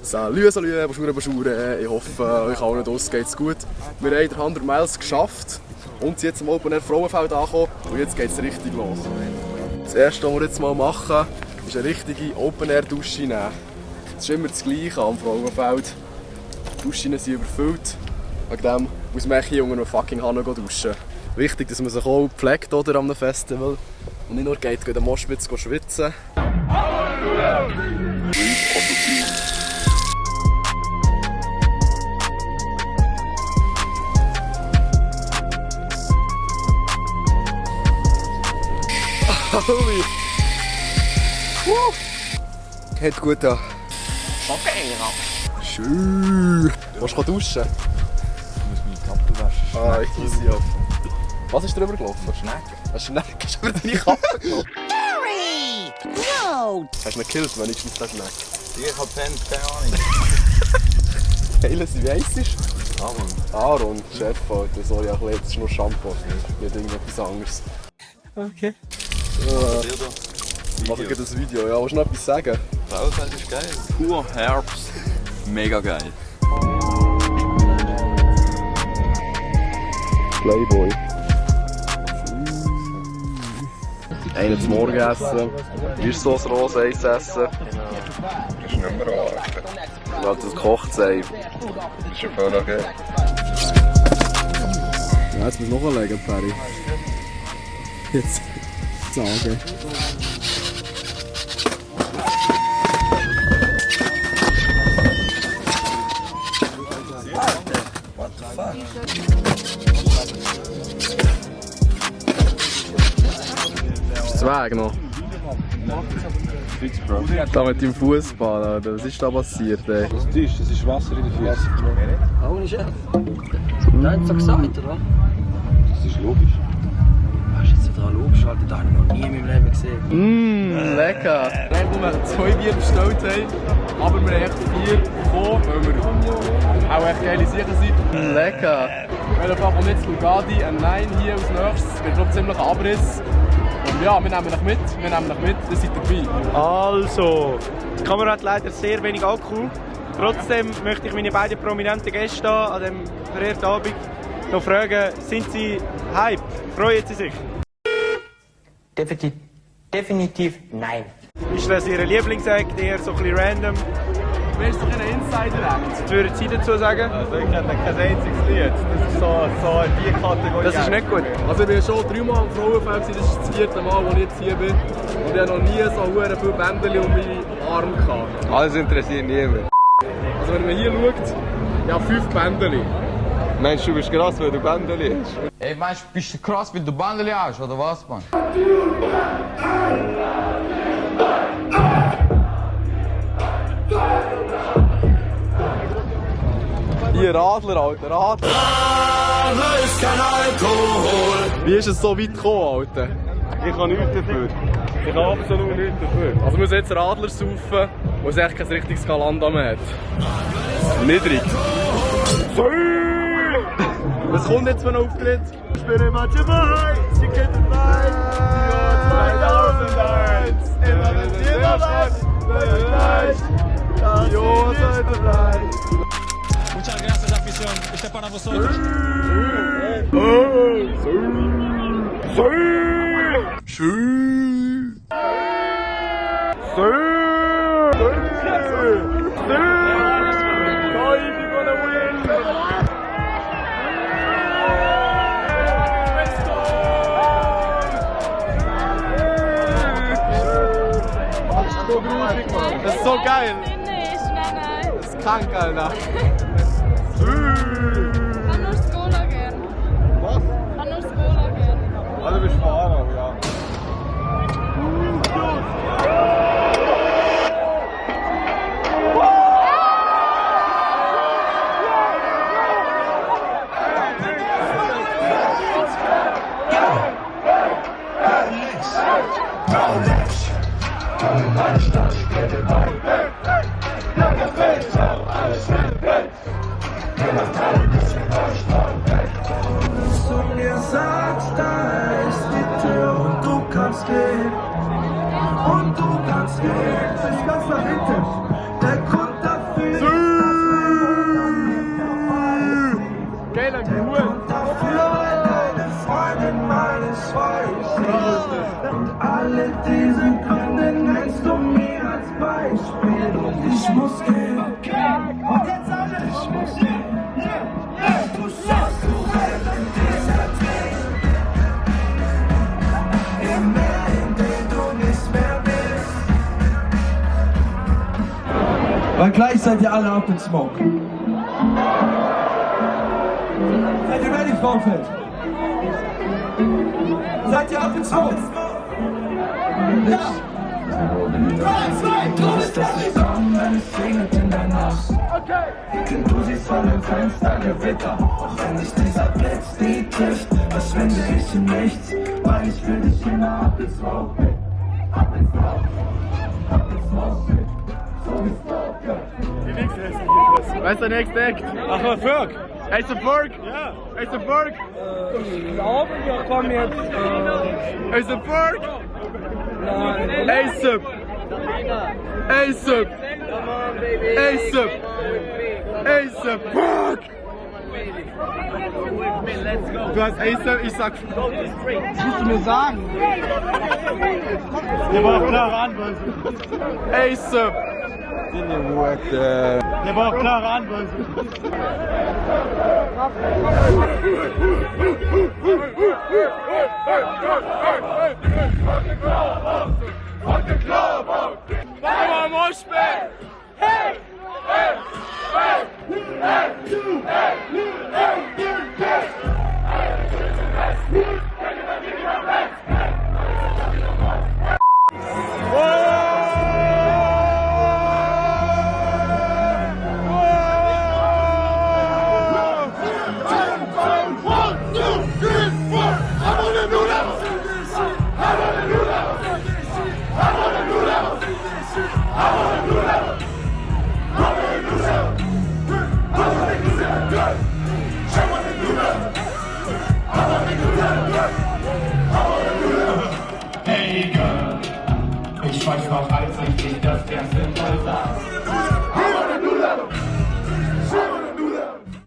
Salut, bonjour, ich hoffe, euch allen draussen geht's gut. Wir haben 100 Miles geschafft und sind jetzt am Openair Frauenfeld angekommen und jetzt geht's richtig los. Das erste, was wir jetzt mal machen, ist eine richtige Openair-Dusche nehmen. Das ist immer das Gleiche am Frauenfeld. Die Duschen sind überfüllt, wegen dem muss man hier unter einem fucking Hahn duschen. Wichtig, dass man sich auch pflegt oder am Festival und nicht nur geht in den Moshpits schwitzen. Holy! Geht gut an. Okay, ja. Schön! Willst du duschen? Ich muss meine Kappe waschen. Ah, easy, ja. Was ist drüber gelaufen? Eine Schnecke. Eine Schnecke? Hast du über deine Kappe gelaufen? No! Hast du ihn gekillt, wenigstens der Schnecke? Ich hab pennt, keine Ahnung. Geil, wie heisst es? Aaron. Aaron, Chef, Alter. Sorry, das ist nur Shampoo. Nicht irgendetwas anderes. Okay. Ich mache das Video, ja. Willst du noch etwas sagen? Frauenfeld ist geil. Pur Herbst. Mega geil. Playboy. Einen zum Morgenessen. Wirst du so ein Rose-Eis essen? Das ist nicht mehr anrichten. Ja, das kocht es einem. Das ist ja voll okay. Ja, jetzt muss ich noch anlegen, Perry. Jetzt sagen. Ist das Weg noch? Da mit deinem Fußball, Alter. Was ist da passiert, ey? Das ist Wasser in den Füßen. Ohne Chef. Nein, das gesagt, oder? Das ist logisch. Was ist jetzt total logisch, Alter? Das habe ich noch nie in meinem Leben gesehen. Lecker! Wir haben 2 Bier bestellt, aber wir haben echt 4 bekommen, weil wir auch echt geile Sachen sind. Lecker! Auf jeden Fall kommt jetzt Lugadi, ein Nein hier als nächstes. Das wird glaube ich ziemlich ein Abriss. Und ja, wir nehmen euch mit, ihr seid dabei. Also, die Kamera hat leider sehr wenig Akku. Trotzdem möchte ich meine beiden prominenten Gäste hier an diesem verehrten Abend noch fragen, sind sie hype? Freuen sie sich? Definitiv nein. Ist das Ihr Lieblingsact, eher so ein bisschen random? Du wärst doch ein Insider-Act. Was würden Sie dazu sagen? Also ich kenne kein einziges Lied. Das ist so die Kategorie. Das ist nicht gut. Also ich bin schon 3 Mal am Frauenfeld, das ist das 4. Mal, als ich jetzt hier bin. Und ich habe noch nie so viele Bändchen um meinen Arm gehabt. Alles interessiert niemand. Also wenn man hier schaut, ja 5 Bändchen. Mensch, du bist krass, weil du Bändeli hast. Ey, meinst du, bist du krass, weil du Bandeli hast, oder was, Mann? Hier, Radler, Alter, Radler. Radler ist kein Alkohol. Wie ist es so weit gekommen, Alter? Ich habe nichts dafür. Ich habe absolut nichts dafür. Also wir müssen jetzt Radler saufen, wo es echt kein richtiges Kalanda mehr hat. Niedrig. Was kommt jetzt für ein Auftritt? Ich bin immer dabei, sie geht dabei. Jahr 2001. Immer wenn sie dabei Muchas gracias, afición. Este es para vosotros. Das ist so geil. Nein. Das ist krank, Alter. Kann nur Skola gern. Was? Kann nur Skola gern. Also du bist Fahrer, ja. Du mir sagst, ist die Tür und du kannst gehen. Und du kannst gehen. Bis ganz nach hinten. Der Grund dafür ist, Geil, der Grund dafür, weil deine Freundin meines weiß. Und alle diese Gründe nennst du mir als Beispiel. Und ich muss gehen. Und jetzt alle. Ich muss gehen. Du schaust du während dieser Tränen. Im Meer, in dem du nicht mehr bist. Weil gleich seid ihr alle up in smoke. Seid ihr ready, Frauenfeld? Seid ihr up in smoke? Ja! 3, 2, du bist das Licht an, wenn es regnet in dein Haus. Denn du siehst von dem Fenster Gewitter. Auch wenn dich dieser Blitz nie trifft, verschwinde ich in nichts. Weil ich will dich immer up in smoke. Up in smoke. Up in smoke. So wie Smoke. Die nächste ist hier. Wer ist der nächste Act? ASAP Ferg. ASAP Ferg? Ja. ASAP Ferg? Ich glaube, wir kommen jetzt. ASAP Ferg? Nein. ASAP! ASAP! ASAP! ASAP! Fuck! Du hast ASAP, ich sag. Das musst du mir sagen. Der war auch klare Anweisung. ASAP! Der war auch klare Anweisung. Fuck the club!